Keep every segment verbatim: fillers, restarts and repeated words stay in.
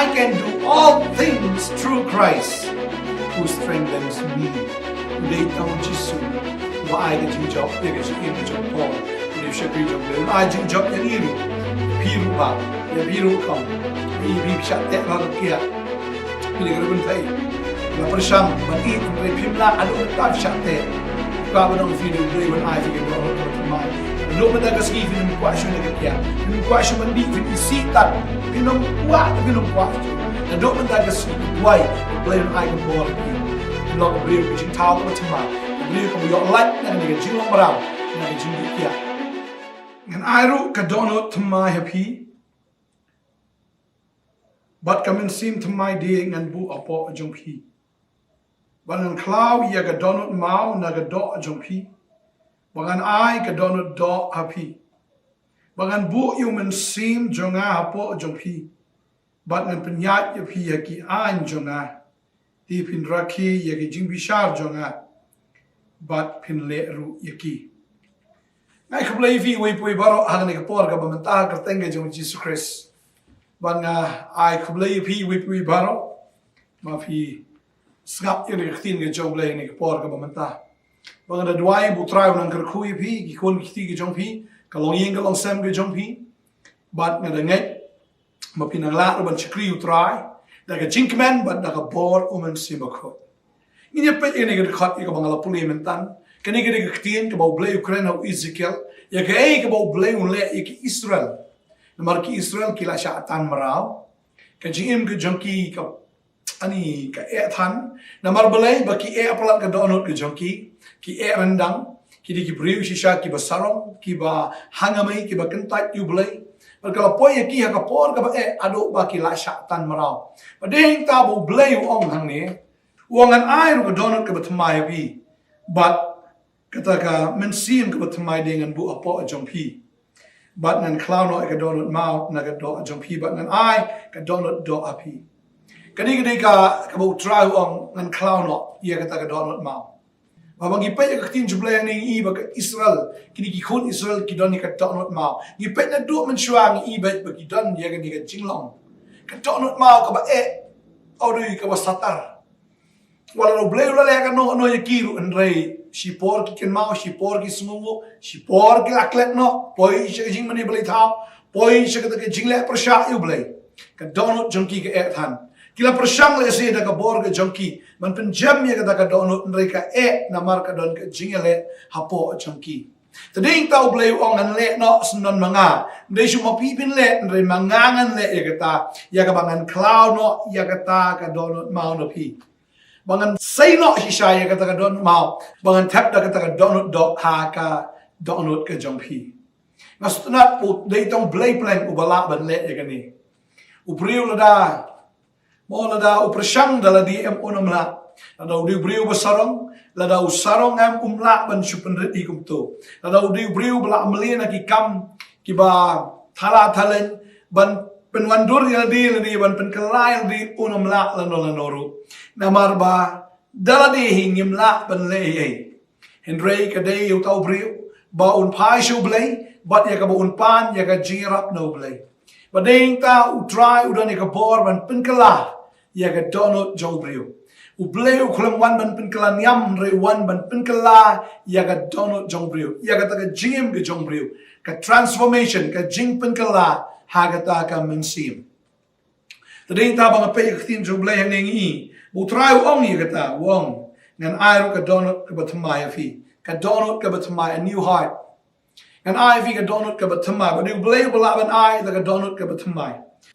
I can do all things through Christ who strengthens me. U dei tang u Jisu uba ai ka jingjop ïa ka jingim ka jong u Paul. U dei u shakri jong u Blei, u ai jingjop ïa ngi ruh. Phi ruh bah, ïa phi ruh kam. Phi, phi shah teh ha ka kiad. Phi dei ka ruh ban thei. La pyrshang ban ïeit, hynrei phim lah, haduh mynta phi shah teh. Kwah ban ong ïa phi, u Blei un ai ïa phi ka dohnud kaba thymmai. Haduh mynta ka sngi phin ym kwah shuh na ka kiad, phin ym kwah shuh ban dih, phin isih tad. Phin ym kwah, phin ym kwah shuh. Haduh mynta ka sngi, duwai, u Blei un ai ka bor ïa phi. Phin long ka briew ka jingthaw kaba thymmai, ka briew kaba ïoh lait na ka jinglong mraw, na ka jingdih kiad. Ngan ai ruh ka dohnud thymmai ha phi, bad ka mynsiem thymmai de ngan buh hapoh jong phi. Bad ngan khlaw ïa ka dohnud maw na ka doh jong phi, bad ngan ai ka dohnud doh ha phi. Bad ngan buh ïa u mynsiem jong nga hapoh jong phi, bad ngan pynïaid ïa phi ïa ki aiñ jong nga. Te phin rakhe ïa ki jingbishar jong nga, bad phin leh ruh ïa ki. Nga ai khublei ïa phi uwei pa uwei baroh ha kane ka por kaba mynta ha ka kyrteng ka jong u Jisu Khrist. Bad nga ai khublei ïa phi uwei pa uwei baroh ba phi sngap ïa kane ka ktien ka jong u Blei ha kane ka por kaba mynta. Bad nga da duwai ba u Trai un nang kyrkhu ïa phi, ki khun ki kti ki jong phi, ka longïing ka longsem ka jong phi. Bad nga da ngeit ba phin nang lah ruh ban shakri ïa u Trai da ka jingkmen bad da ka bor u Mynsiem Bakhuid. Ngin ïa peit ïa kane ka dkhot ïa kaba nga la pule mynta. Kane ka dei ka ktien kaba u Blei u kren ha u Ezekiel ïa kaei kaba u Blei u leh ïa ki Israel. Namar ki Israel ki la shah tan mraw. Ka jingim ka jong ki ka, ani, ka eh than. Namar balei? Ba ki eh palat ka dohnud ka jong ki. Ki eh ryndang. Ki dei ki briew shisha kiba sarong, kiba hangmei, kiba kyntait ïa u Blei. Bad ka la poi ïa ki ha ka por kaba eh haduh ba ki la shah tan mraw. Bad dei hangta ba u Blei u ong hangne, u ong, ngan ai ruh ka dohnud kaba thymmai ha phi, bad kata ka mynsiem kaba thymmai de ngan buh hapoh jong phi. Bad ngan khlaw noh ïa ka dohnud maw na ka doh jong phi, bad ngan ai ka dohnud doh ha phi. Kane ka dei ka, kaba u Trai u ong, ngan khlaw noh ïa kata ka dohnud maw. Ba, ba ngi peit ïa ka ktien jong u Blei hangne ngi i ba ka Israel, kine ki khun Israel ki don ïa ka dohnud maw. Ngi peit naduh mynshuwa ngi i ba, ba ki don ïa kane ka jinglong. Ka dohnud maw kaba eh, audui kaba satar. Wat la u Blei u la leh kano kano ïa ki ruh hynrei shipor ki kynmaw, shipor ki sngewnguh, shipor ki la klet noh, poi sha ka jingmane blei thaw, poi sha kata ka jingleh pyrshah ïa u Blei. Ka dohnud jong ki ka eh than. Ki la pyrshang lehse da ka bor ka jong ki ban pynjem ïa kata ka dohnud hynrei ka eh namar ka don ka jingïaleh hapoh jong ki. Te dei hangta u Blei u ong ngan leh noh syndon ma nga. Ym dei shuh ma phi phin leh hynrei ma nga ngan leh ïa kata, ïa kaba ngan khlaw noh ïa kata ka dohnud maw na phi. Ba ngan sei noh shisha ïa kata ka dohnud maw. Ba ngan thep da kata ka dohnud doh ha ka dohnud ka jong phi. Nga sngewtynnat u dei tang u Blei pleng uba lah ban leh ïa kane. U briew lada, mo, lada u pyrshang da lade em un ym lah. Lada u dei u briew ba sarong, lada u sarong em um lah ban shu pynrit hi kumto. Lada u dei u briew ba lah mlien ha ki kam kiba thala thaleng ban pynwandur ïa lade, lade ban pynkylla ïa lade un ym lah lano lano ruh. Namar ba da lade hi ngim lah ban leh ei ei. Hynrei ka dei ïa uta u briew ba un phai sha u Blei bad ïa kaba un pan ïa ka jingïarap na u Blei. Ba dei hangta u Trai u don ïa ka bor ban pynkylla ïa ka dohnud jong u briew. U Blei u khlem wan ban pynkylla niam hynrei u wan ban pynkylla ïa ka dohnud jong u briew, ïa kata ka jingim ka jong u briew. Ka transformation, ka jingpynkylla ha kata ka mynsiem. Te dei hangta ba nga peit ïa ka ktien jong u Blei hangne ngi i ba u Trai u ong ïa kata, u ong, ngan ai ruh ka dohnud kaba thymmai ha phi. Ka dohnud kaba thymmai, a new heart. Ngan ai phi ka dohnud kaba thymmai. Ba dei u Blei uba lah ban ai da ka dohnud kaba thymmai.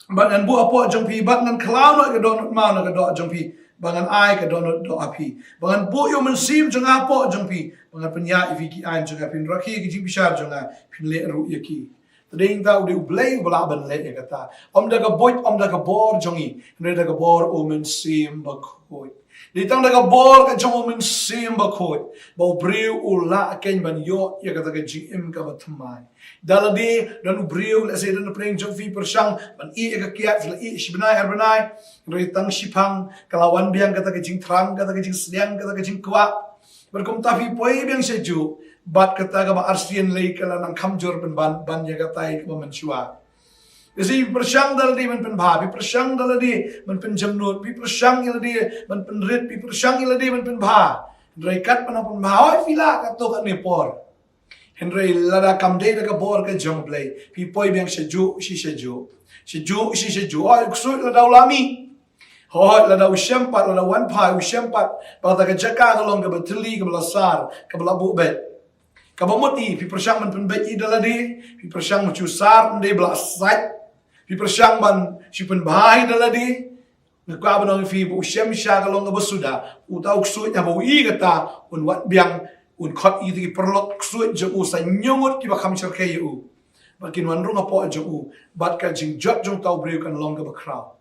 Bad ngan buh hapoh jong phi, bad ngan khlaw noh ïa ka dohnud maw na ka doh jong phi. Ba ngan ai ka dohnud doh ha phi. Ba ngan buh ïa u mynsiem jong nga hapoh jong phi. Ba ngan pynïaid ïa phi ki aiñ jong nga, phin rakhe ïa ki jingbishar jong nga, phin leh ruh ïa ki. Te dei hangta u dei u Blei uba lah ban leh ïa kata. Ym da ka buit, ym da ka bor jong ngi, hynrei da ka bor u Mynsiem Bakhuid. Dei tang da ka bor ka jong u Mynsiem Bakhuid ba u briew u lah keiñ ban ïoh ïa kata ka jingim kaba thymmai. Da lade don u briew, lehse don na pdeng jong phi pyrshang ban ïeh ïa ka kiad, phi la ïeh shi bnai ar bnai, hynrei tang shiphang ka la wan biang kata ka jingthrang, kata ka jingsdiang, kata ka jingkwah. Bad kumta phi poi biang sha juh, bad kata kaba arsien lei ka la nang kham jur pynban ban ïa katai kaba mynshuwa. Phi pyrshang da lade ban pynbha, phi pyrshang da lade ban pynjemnud, phi pyrshang ïa lade ban pynrit, phi pyrshang ïa lade ban pynbha. Hynrei katba nang pynbha, hoi phi lah katto katne por. Hynrei lada kam dei da ka bor ka jong U Blei, phi poi biang shajuh shi shajuh, shajuh shi shajuh. Hoi u ksuid lada u la mih, hoi lada u shem pat, lada u wan phai u shem pat, ba kata ka jaka ka long kaba thylli, kaba la sar, kaba la buh beit. Kaba mut i, phi pyrshang ban pynbeit i da lade, phi pyrshang ban shu sar, ym dei ba la sait, phi pyrshang ban shu pynbha i da lade. Nga kwah ban ong ïa phi ba u shem shisha ka long kaba suda. Uta u ksuid haba u i kata, un wad biang, un khot ïa ki paralok ksuid jong u, sa hynñiew ngut kiba kham shyrkhei ïa u, bad kin wan rung hapoh jong u, bad ka jingjot jong uta u briew kan long kaba khraw.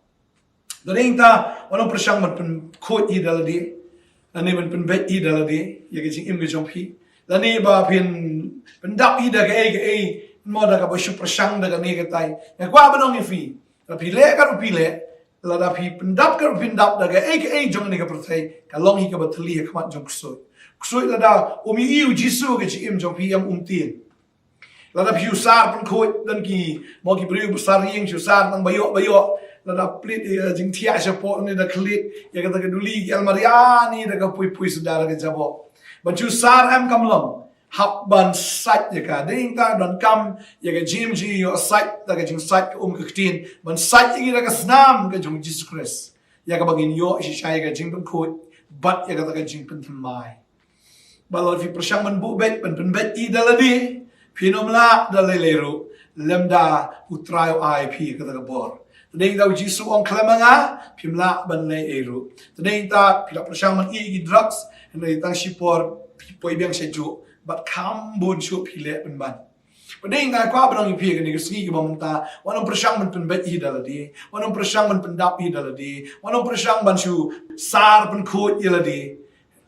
Te dei nangta, wat nym pyrshang ban pynkhuid i da lade, lane ban pynbeit i da lade ïa ka jingim ka jong phi, lane ba phin pyndap i da kaei kaei, mo da kaba shu pyrshang da kane katai. Nga kwah ban ong ïa phi, lada phi leh katba phi leh, lada phi pyndap katba phi pyndap da kaei kaei jong kane ka pyrthei, ka long hi kaba thylli ha khmat jong u ksuid. Ksuid lada um i u Jisu ha ka jingim jong phi, em, um tieng. Lada phi shu sar pynkhuid, don ki, mo, ki briew ba sar ïing, shu sar tang ba ïoh ba ïoh, lada plie, eh, jingthiah shapoh ne da khlieh ïa kata ka duli, ki almaria ne da ka pui pui suda da ka jaboh. Ban shu sar em, kam long. Hap ban sait ïa ka. Dei nangta donkam ïa ka jingim jingïoh sait, da ka jingsait ka um ka ktien, ban sait ïa ki da ka snam ka jong u Jisu Khrist, ïa kaba ngin ïoh shisha ïa ka jingpynkhuid bad ïa kata ka jingpynthymmai. Ba lada phi pyrshang ban buh beit, ban pynbeit i da lade, phin ym lah da lei lei ruh, lymda U Trai u ai phi kata ka bor. Te dei nangta u Jisu u ong, khlem ma nga phim lah ban leh ei ruh. Te dei nangta phi la pyrshang ban ïeh ïa ki drugs, hynrei tang shipor phi poi biang shajuh, bad kham bun shuh phi leh pynban. Te dei nangta nga kwah ban ong ïa phi ha kane ka sngi kaba mynta, wat nym pyrshang ban pynbeit hi da lade, wat nym pyrshang ban pyndap hi da lade, wat nym pyrshang ban shu sar pynkhuid ïa lade.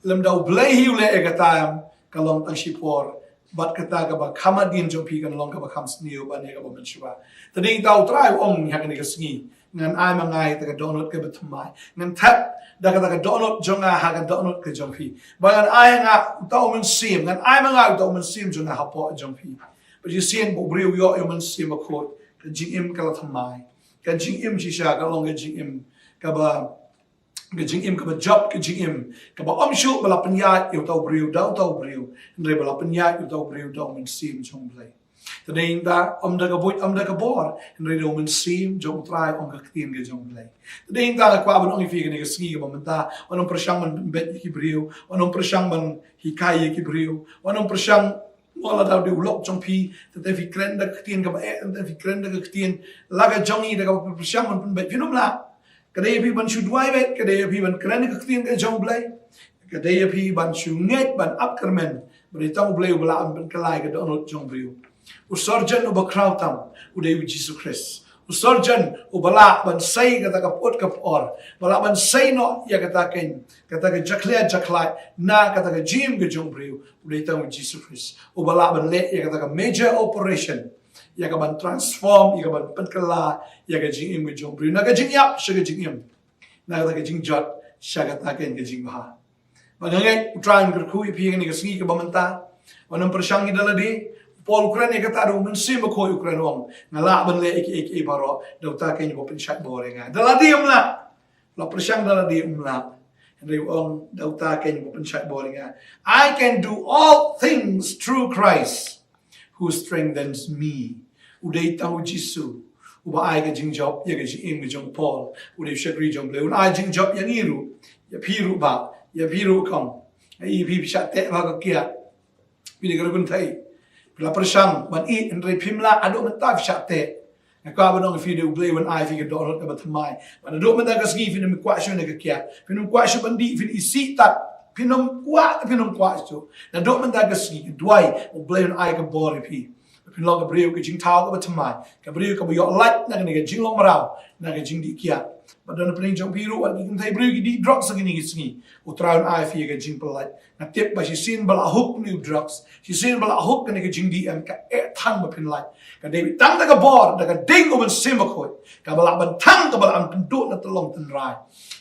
Lymda U Blei hi u leh ïa kata, em, ka long tang shipor, bad kata kaba kham hadien jong phi kan long kaba kham sniew ban ïa kaba mynshuwa. Te dei nangta U Trai u ong ha kane ka sngi, ngan ai ma nga ïa kata ka dohnud kaba thymmai. Ngan thep da kata ka dohnud jong nga ha ka dohnud ka jong phi. Ba ngan ai nga uta u Mynsiem, ngan ai ma nga uta u Mynsiem jong nga hapoh jong phi. Ba shisien ba u briew u ïoh ïa u Mynsiem Bakhuid, ka jingim ka la thymmai. Ka jingim shisha ka long ka jingim kaba, ka jingim kaba jop, ka jingim kaba ym shuh ba la pynïaid ïa uta u briew da uta u briew, hynrei ba la pynïaid ïa uta u briew da u Mynsiem jong U Blei. Te dei nangta, ym da ka buit, ym da ka bor, hynrei da u Mynsiem jong U Trai, ong ka ktien ka jong U Blei. Te dei nangta nga kwah ban ong ïa phi ha kane ka sngi kaba mynta, wat nym pyrshang ban pynbeit ïa ki briew, wat nym pyrshang ban hikai ïa ki briew, wat nym pyrshang, mo, lada u dei u lok jong phi, te te phi kren da ka ktien kaba eh, te te phi kren da ka ktien la ka jong ngi, da kaba pyrshang ban pynbeit, phin ym lah. Ka dei ïa phi ban shu duwai beit, ka dei ïa phi ban kren ka ktien ka jong U Blei. Ka dei ïa phi ban shu ngeit, ban ap kyrmen ba dei tang U Blei uba lah ban pynkylla ïa ka dohnud jong u briew. U surgeon uba khraw tam u dei u Jisu Khrist. U surgeon uba lah ban sei kata ka pud ka por, ba lah ban sei noh ïa kata ka, kata ka jakhlia jakhlait na kata ka jingim ka jong u briew, u dei tang u Jisu Khrist. Uba lah ban leh ïa kata ka major operation, ïa kaban transform, ïa kaban pynkylla ïa ka jingim ka jong u briew, na ka jingïap sha ka jingim, na kata ka jingjot sha kata ka, ka jingbha. Bad nga ngeit U Trai un kyrkhu ïa phi ha kane ka sngi kaba mynta. Wat nym pyrshang hi da lade. U Paul u kren ïa kata, da u Mynsiem Bakhuid u kren, u ong, nga lah ban leh ïa kiei kiei baroh da uta ka uba pynshait bor ïa nga. Da lade ym lah. La pyrshang da lade ym lah. Hynrei u ong, da uta ka uba pynshait bor ïa nga, I can do all things through Christ who strengthens me. U dei tang u Jisu uba ai ka jingjop ïa ka jingim ka jong u Paul, u dei u shakri jong U Blei. Un ai jingjop ïa ngi ruh, ïa phi ruh bah, ïa phi ruh kham. Ai phi, phi shah teh bha ka kiad, phi dei ka rukun thei, phi la pyrshang ban ïeh, hynrei phim lah, haduh mynta phi shah teh. Nga kwah ban ong ïa phi, u dei U Blei un ai phi ka dohnud kaba thymmai. Bad naduh mynta ka sngi phin ym kwah shuh na ka kiad, phin ym kwah shuh ban dih, phin isih tad, phin ym kwah, phin ym kwah shuh. Naduh mynta ka sngi, duwai U Blei un ai ka bor ïa phi, phin long ka briew ka jingthaw kaba thymmai, ka briew kaba ïoh lait na kane ka jinglong mraw, na ka jingdih kiad. Bad na pdeng jong phi ruh, wat ki kynthei briew ki dih drugs ha kine ki sngi, U Trai un ai phi ka jingpyllait. Nga tip ba shisien ba la hook ïa u drugs, shisien ba la hook ïa kane ka jingdih em, ka eh than ba phin lait. Ka dei tang da ka bor, da ka ding u Mynsiem Bakhuid, kaba lah ban thang, kaba lah ban pynduh na tyllong tynrai,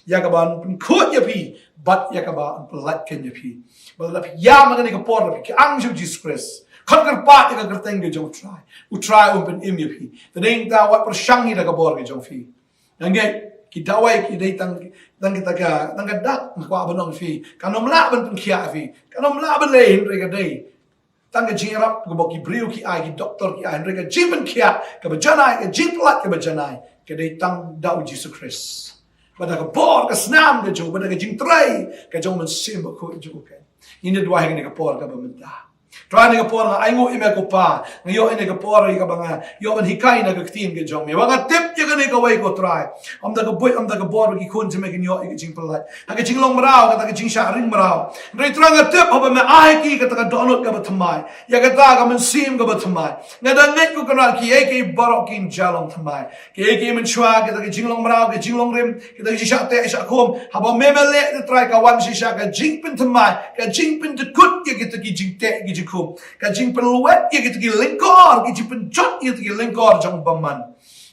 ïa kaban pynkhuid ïa phi bad ïa kaban pyllait ïa phi. Bad lada phi ïam ha kane ka por, lada phi kyang sha u Jisu Khrist, Khot kyrpad ïa ka kyrteng ka jong U Trai. U Trai un pynim ïa phi. Te dei ta wat pyrshang ïa ka bor ka jong phi. Nga ngeit ki dawai ki dei tang, tang kita ka, tang ka dak, nga kwah ban ong phi. Kan ym lah ban pynkhiah phi. Kan ym lah ban leh hynrei ka dei tang ka jingïarap kaba ki briew ki ai, ki doktor ki ai, hynrei ka jingpynkhiah kaba janai, ka jingpyllait kaba janai, ka dei tang da U Jisu Khrist. Bad da ka bor ka snam ka jong u, bad da ka jingtrei ka jong U Mynsiem Bakhuid jong u. Ngin ïa duwai ha kane ka por kaba mynta. Trai, ha kane ka por nga ainguh ïa me ko Pa, nga ïoh ïa kane ka por ïa kaba nga ïoh ban hikai na ka ktien ka jong me. Ba nga tip ïa kane kawei ko Trai, ym da ka buit ym da ka bor ba ki khun jong me kin ïoh ïa ka jingpyllait ha ka jinglong mraw, kata ka jingshah ring mraw. Hynrei Trai, nga tip haba me ai ki kata ka dohnud kaba thymmai, ïa kata ka mynsiem kaba thymmai, nga da ngeit ko Kynrad kiei kiei baroh kin jia long thymmai. Kiei kiei mynshwa kita ki jinglong mraw, ki jinglong rim, kita ki jingshah teh shah khum, haba me me leh, Trai, ka wan shisha ka jingpynthymmai, ka jingpynjukut ïa kita ki jingteh ki jingkhum, ka jingpynlwet ïa kita ki lyngkor, ki jingpynjot ïa kita ki lyngkor jong u bymman.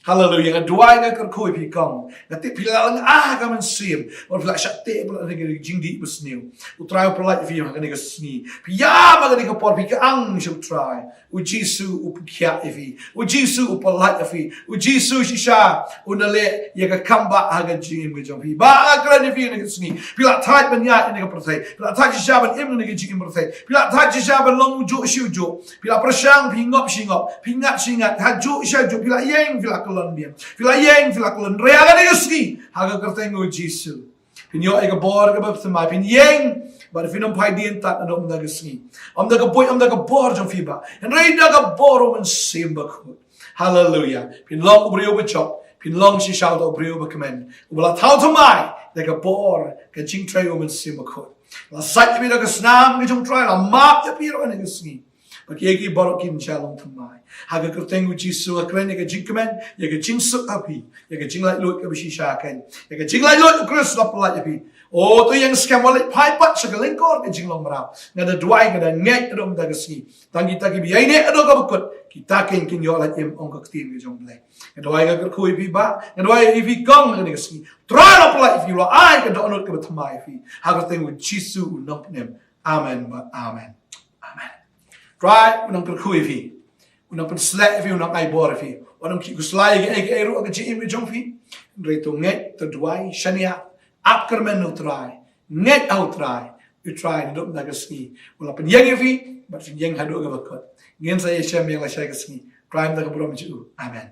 Haleluia. Nga duwai, nga kyrkhu ïa phi kong. Nga tip phi la lynga ka mynsiem, ba phi la shah teh palat ha ka jingdih basniew. U Trai u pyllait ïa phi ha kane ka sngi. Phi ïam ha kane ka por, phi kyang sha U Trai. U Jisu u pynkhiah ïa phi. U Jisu u pyllait ïa phi. U Jisu shisha un da leh ïa ka kam ba ha ka jingim ka jong phi. Ba nga kren ïa phi ha kane ka sngi. Phi la thait ban ïaid ha kane ka pyrthei. Phi la thait shisha ban im ha kane ka jingim pyrthei. Phi la thait shisha ban long ujuh shi ujuh. Phi la pyrshang, phi ngop shi ngop. Phi ngat shi ngat. Hajuh shi hajuh. Phi la ïeng, phi la kyllon biang. Phi la ïeng, phi la kyllon ria ha kane ka sngi. Ha ka kyrteng U Jisu. Phin ïoh ïa ka bor kaba thymmai, phin ïeng bad phin ym phai dien tad naduh mynta ka sngi. Ym da ka buit ym da ka bor jong phi Bah, hynrei da ka bor U Mynsiem Bakhuid. Haleluia. Phin long u briew ba jop, phin long shisha uta u briew ba kmen, uba la thaw thymmai da ka bor ka jingtrei U Mynsiem Bakhuid. La sait ïa phi da ka snam ka jong U Trai, la map ïa phi ruh ha kane ka sngi. Ba kiei kiei baroh kin jia long thymmai. Ha ka kyrteng U Jisu nga kren ïa ka jingkmen, ïa ka jingsuk ha phi, ïa ka jinglaitluid kaba shisha kein, ïa ka jinglaitluid U Khrist la pyllait ïa phi. O, to ïeng skhem, wat leit phai pat sha ka lyngkor ka jinglong mraw. Nga da duwai, nga da ngeit naduh mynta ka sngi, tang kita kiba ïaineh haduh kaba kut, kita kein kin ïoh lait im, ong ka ktien ka jong U Blei. Nga duwai, nga kyrkhu ïa phi Bah, nga duwai ïa phi kong ha kane ka sngi. Trai la pyllait ïa phi, la ai ka dohnud kaba thymmai ïa phi. Ha ka kyrteng U Jisu U Nongpynim. Amen Bah, amen. Amen. Trai un nang kyrkhu ïa phi, un nang pynshlur ïa phi, un nang ai bor ïa phi. Wat nang khuslai ïa kiei kiei ruh ha ka jingim ka jong phi. Hynrei to ngeit, to duwai, shaniah, ap kyrmen na U Trai. Ngeit ha U Trai. U Trai naduh mynta ka sngi u la pynïeng ïa phi, bad phin ïeng haduh kaba kut. Ngin sa ïashem ïa la shai ka sngi. Trai mynta ka burom jong u. Amen.